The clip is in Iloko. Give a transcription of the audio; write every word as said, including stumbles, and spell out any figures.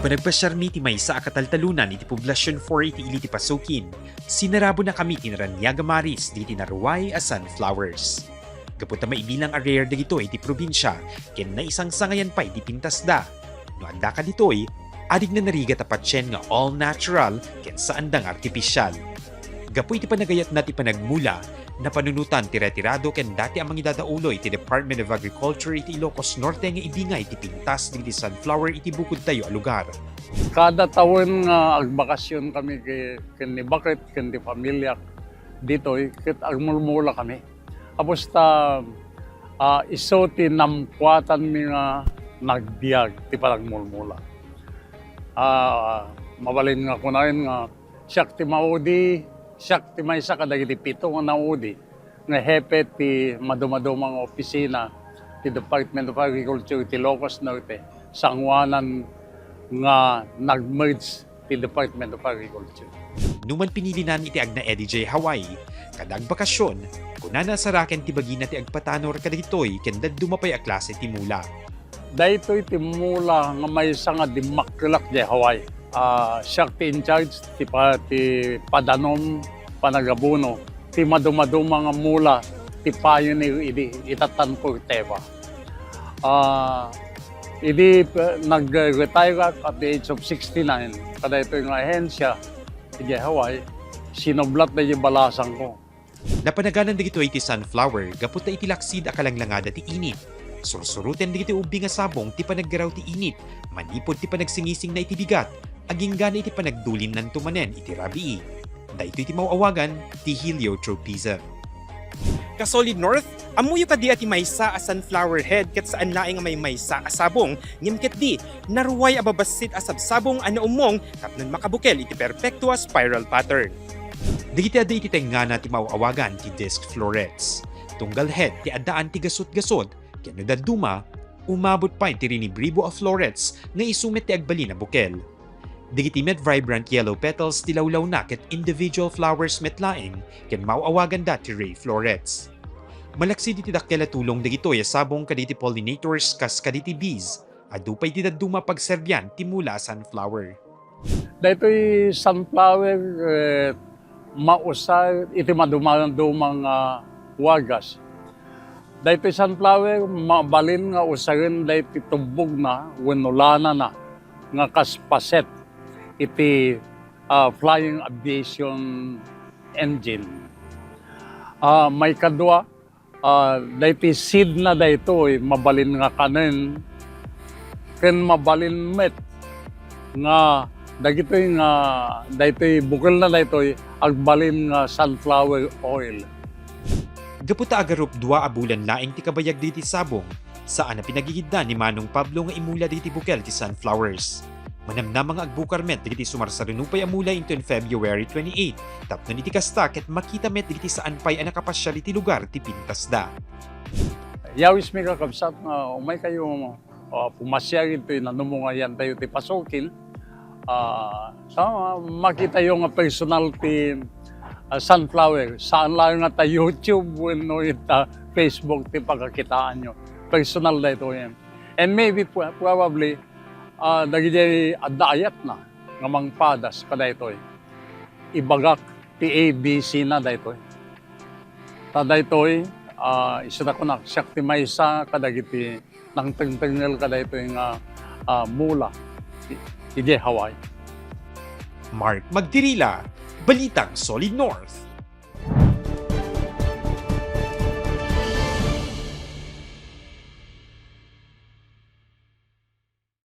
Panagpasiarmi ti maysa a kataltalunan iti Poblacion four iti ili ti Pasukin, sinarabonnakami ti naraniag a maris dagiti naruay a sunflowers. Gapu ta maibilang a rare dagitoy iti probinsia ken naisangsangayan pay ti pintasda. No adda kaditoy, adigna narigat a patien nga all natural ken saanda nga artificial. Gapu iti panagayatna ti panagmula, napanunotan ti retirado ken dati a mangidadaulo iti Department of Agriculture iti Ilocos Norte nga ibingay ti pintas dagiti sunflower iti bukodtayo a lugar. Kada tawen nga agbakasion kami ke-, ken ni Bakrit, ken ni pamiliak ditoy, ket agmulmula kami. Tapos ta, ah, isu ti namkuatanmi nga nagbiag ti panagmulmula. Ah, mabalin nga kunaen nga siak ti maudi, siak ti maysa kadagiti pito nga naudi nga hepe ti madumaduma nga opisina ti Department of Agriculture ti Ilocos Norte, sanguanan nga nag-merge ti Department of Agriculture. Numan pinilinan iti agna-Eddie J. Hawaii, kada agbakasion, kunana a saraken ti bagina ti agpatanor kadagitoy ken dadduma pay a klase ti mula. Daytoy ti mula nga maysa nga dimmakkelak diay Hawaii. Ah, siak ti in charge ti pa-, ti padanom, panagabuno, ti madumaduma nga mula, ti pioneer idi, ita Tan Corteva. Ah, idi, eh, nag-retire ak at the age of sixty-nine, kadaytoy nga ahensya, idiay Hawaii, sinublat daydi balasangko. Napanaganan dagitoy iti sunflower gapu ta iti laksid a kalanglangada ti init. Sursuroten dagiti ubing a sabong ti panaggaraw ti init manipud ti panagsingisingna iti bigat, agingga iti panagdulinnanto manen iti rabii. Daytoy ti maaw-awagan ti heliotropism. Ka-Solid North, ammoyo kadi a ti maysa a sunflower head ket saan laeng a maymaysa a sabong, ngem ketdi, naruay a babassit a sabsabong a naummong tapno makabukel iti perfecto a spiral pattern. Dagiti adda iti tengngana ti maaw-awagan ti disc florets. Tunggal head ti addaan ti gasut-gasut, ken no dadduma, umabot pay ti rinibribo a florets nga isu met ti agbalin a bukel. Dagiti met vibrant yellow petals ti lawlawna ket individual flowers met laeng ken maaw-awaganda ti ray florets. Malaksid iti dakkel a tulong dagitoy a sabong kadagiti pollinators kas kadagiti bees, adu pay ti dadduma a pagserbian ti mula a sunflower. Daytoy sunflower, eh, mausar iti madumaduma nga wagas. Daytoy sunflower, mabalin nga usaren daytoy tubbogna wenno lanana nga kas paset iti, ah, flying aviation engine. Ah, maikadua, ah, daytoy seedna daytoy mabalin nga kanen ken mabalin met nga dagitoy nga daytoy bukelna daytoy agbalin nga sunflower oil. Gapu ta agarupdua a bulan laeng ti kabayag dagiti sabong, saan a pinagigidda ni Manong Pablo nga imula dagiti bukel ti sunflowers. Manamnama nga agbukar met dagiti sumarsarano pay a mula inton February twenty-eight, tapno iti kasta ket makita met dagiti saan pay a nakapasiar iti lugar ti pintasda. Yawismi, kakabsat, nga umaykayo, ah, pumasiar ditoy nanumungayantayo ti Pasukin. Ah, sa makitayo nga personal ti, ah, sunflower. Saan laeng nga ta YouTube wenno ita Facebook ti pagkakitaanyo. Personal daytoy. And maybe, pro-, probably, ah, dagiti adda ayatna nga mangpadas kadaytoy. Ibagak ti A B C na daytoy. Ta daytoy, ah, isu ta kunak, siak ti maysa kadagiti nangtengtengngel kadaytoy nga, ah, mula i-, idiay Hawaii. Mark Magdirila, Balitang Solid North.